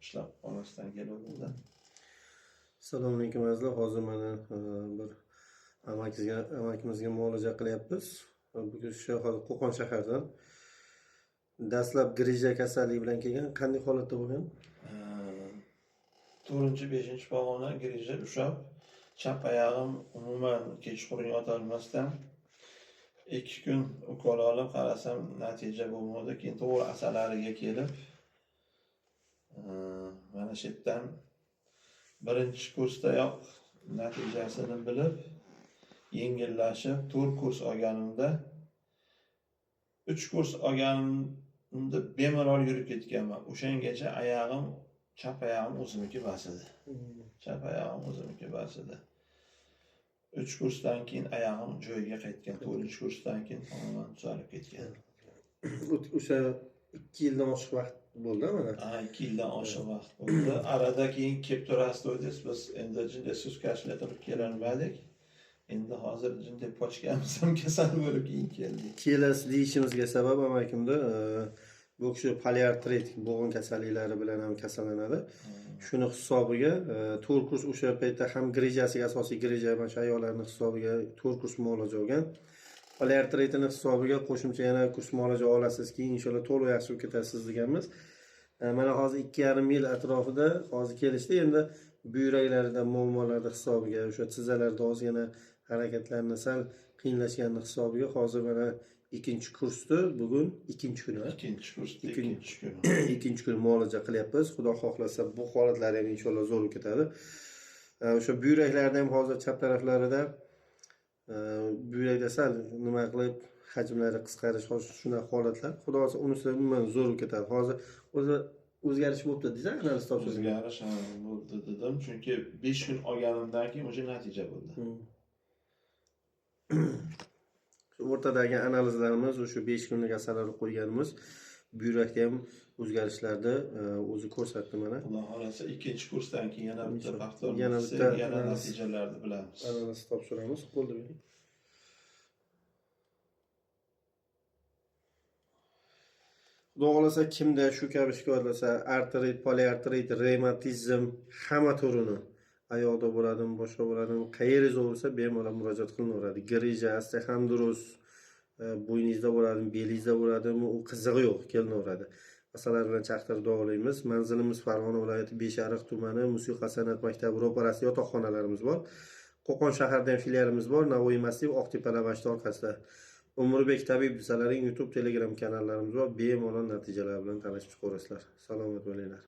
Ishlab qolmasdan keluvdim-da. Assalomu alaykum azizlar. Hozir mana bir amakimizga muolaja qilyapmiz. Bu kishi hozir Qo'qon shaharidan. Dastlab grija kasalligi bilan kelgan. Qanday holatda bo'lgan? 4-, 5- pog'ona grija ushlab, chap oyog'im umuman kechqurun yotolmasdan 2 kun ukol olib qarasam, natija bo'lmadi. Keyin to'g'ri asalariga kelib, mana shu yerdan birinchi kursdayoq natijasini bilib, yengillashib, 4 kurs olganimda, 3 kurs olganimda bemalol yurib ketganman. O'shangacha oyog'im, chap oyog'im o'zimniki emas edi. Chap oyog'im o'zimniki emas edi. 3 kursdan keyin oyog'im joyiga qaytgan. 4-kursdan keyin tamoman tuzalib ketgan. O'sha 2 yildan oshiq vaqt bo'ldi mana. Ha, 2 yildan oshiq vaqt bo'ldi. Arada keyin kelib turasiz dedingiz, biz endi jinday suskashlik qilib kelolmadik. Endi hozir jinday pochkamiz ham kasal bo'lib keyin keldik. Kelasiz deyishimizga sabab amakimda bu kishi poliartrit bo'g'in kasalliklari bilan ham kasallanadi. Shuni hisobiga 4 kurs o'sha paytda ham grijasiga, asosiy grija mana shu ayollarning hisobiga 4 kurs muolaja olgan. Poliartritini hisobiga qo'shimcha yana kurs muolaja olasiz, keyin inshaalloh to'liq yaxshi bo'lib ketasiz deganmiz. Mana hozir 2,5 yil atrofida hozir kelishdi. Endi buyraklarida muammolarni hisobiga, o'sha tizzalarda ozgina harakatlarni sal qiyinlashgani hisobiga hozir mana ikkinchi kursni bugun ikkinchi kuni. Ikkinchi kursda ikkinchi kuni. Ikkinchi kuni muolaja qilyapmiz. Xudo xohlasa bu holatlari ham inshaalloh zo'r bo'lib ketadi. O'sha buyraklarda ham hozir chap taraflarida buyrakda sal nima qilib hajmlari qisqarish, hozir shunaqa holatlar. Xudo xohlasa unisi umuman zo'r bo'lib ketadi. Hozir o'zi o'zgarish bo'libdi deysiz, analiz topshirgan. O'zgarish bo'ldi dedim, chunki 5 kun olganimdan keyin o'sha natija bo'ldi. Shu o'rtadagi analizlarimiz, o'sha 5 kunlik asalari qo'yganimiz buyrakda ham o'zgarishlarni o'zi ko'rsatdi mana. Xudo xohlasa ikkinchi kursdan keyin yana bitta повтор Yana bitta yana natijalarni bilamiz. Analiz topshiramiz. Qo'lda bering. Xudo xohlasa kimda shu kabi shikoyatlar, artrit, poliartrit, revmatizm hamma turini oyoqda bo'ladimi, boshqa bo'ladimi, qayeringiz og'risa bemalol murojaat qilinaveradi. Grija, osteoxondroz, bo'yningizda bo'ladimi, belingizda bo'ladimi, u qizig'i yo'q, kelinaveradi. Masalar bilan chaqtirib davolaymiz. Manzilimiz Farg'ona viloyati Beshariq tumani, Musiqa san'at maktabi ro'parasida yotoqxonalarimiz bor. Qo'qon shahrida ham filialimiz bor, Navoiy massiv Oqtepa masjidi orqasida. Umrbek tabib desalaring YouTube, Telegram kanallarimiz bor. Bemalol natijalar bilan tanishib chiqaverasizlar. Salomat bo'linglar.